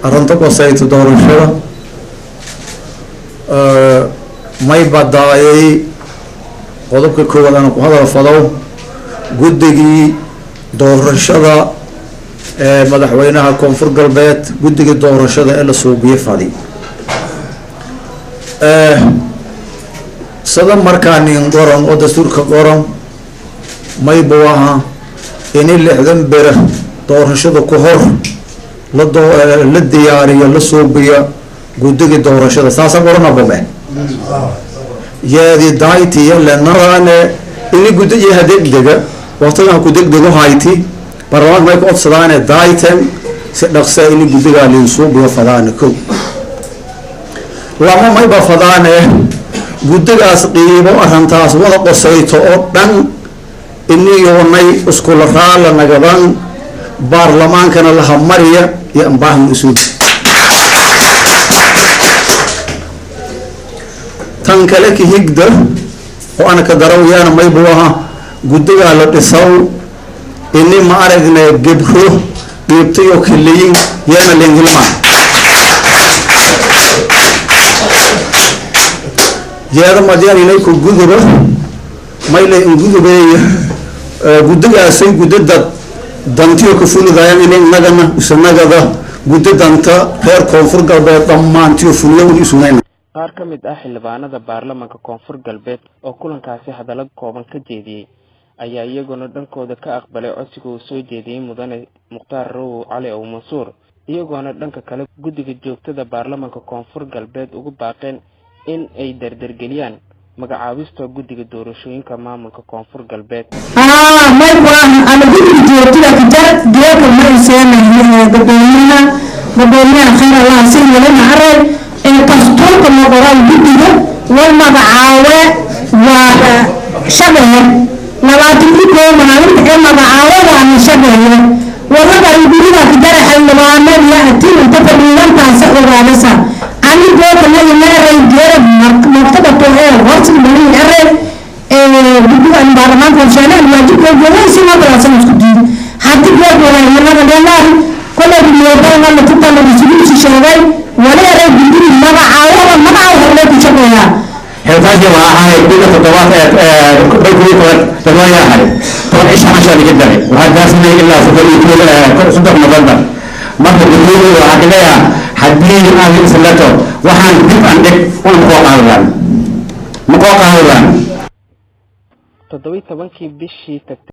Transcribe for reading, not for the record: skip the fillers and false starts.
Arrinta qosayta doorashada may badaayay qodobka koowaad aan ku hadal fadow guddigii doorashada ee madaxweynaha Koonfur Galbeed, guddigii doorashada ee la suubiye fadi sada markaa nin qoran oo dastuurka qoran maybu ahaa ini 60 bere doorashada ku hor la diyaariyo la suubiyo guddigii doorashada saasa qoranabame yeedi daaytiya lenaraane ini guddiyaha degdega waqtigan ku degdego hayti baarlamaanka may ku codsadaane daayten si dhaqsa ini guddigaa liinsuubiyo fadaane. Kow lama mayba fadaane guddigaas qiibo arrintaas wada qosayto oo dhan iniyoonay iskula raala nagadan baarlamaankana lahamariya iyo ambaahan usuud. Tan kale ka higda oo ana ka darawyaana maybu aha guddigaa la dhisaw ini ma aragne gebro dhiibtayo kaleyin yaana lenghilma yeeda madyan inay ku guduba mayle ingudubeeya guddigaasay guddi dad dantiyo ka fulidayaan inay nagana usanagada guddi danta reer Koonfur Galbeed dhammaantiyo fuliyo un isunayna. Qaar ka mid ah xildhibaanada baarlamaanka Koonfur Galbeed oo kulankaasi hadallo kooban ka jeediyey ayaa iyaguna dhankooda ka aqbalay codsiga uu soo jeediyey mudane Mukhtaar Rowow Cali Ow Mansuur, iyagoona dhanka kale guddiga joogtada baarlamaanka Koonfur Galbeed ugu baaqeen in ay dardargeliyaan magacaabista guddiga doorashooyinka maamulka Koonfur Galbeed. May ana guddiga joogtada kajar geeka ma iseenay gudoomiyaha khayr Allah si walina aray ee dastuurka loo qoray guddiga wal magacaawe waa shaqeeye 21 maalinta ee magacaawe waa shaqeeye walaga guddiga kajara xildhibaanada atin inta fadhiidantaas ogaanaysa ani goobta la imeeray jeera maktabada ee warsi bari aray ee guddiga baarlamaanka horsheenay waajibka joogay si ma balaasan isku diid haddii goob wala yimada dheeraad kullu meedan la tutan la isugu sheegay wala aray guddiga magacaawada magaca hore ku shaqeeyaa. Xilkaasi waa ahay bila toddobaad ee kuwi toban toddoba ahay toban isha casha laga daray waxaa gaarsinay ilaa 31 November. Marka guddiga waxaa ka leeyahay haddii aad islato waxaan dib aan dhig un koo qaadaan ma koo qaadaan. 17-kii bishii tagtay.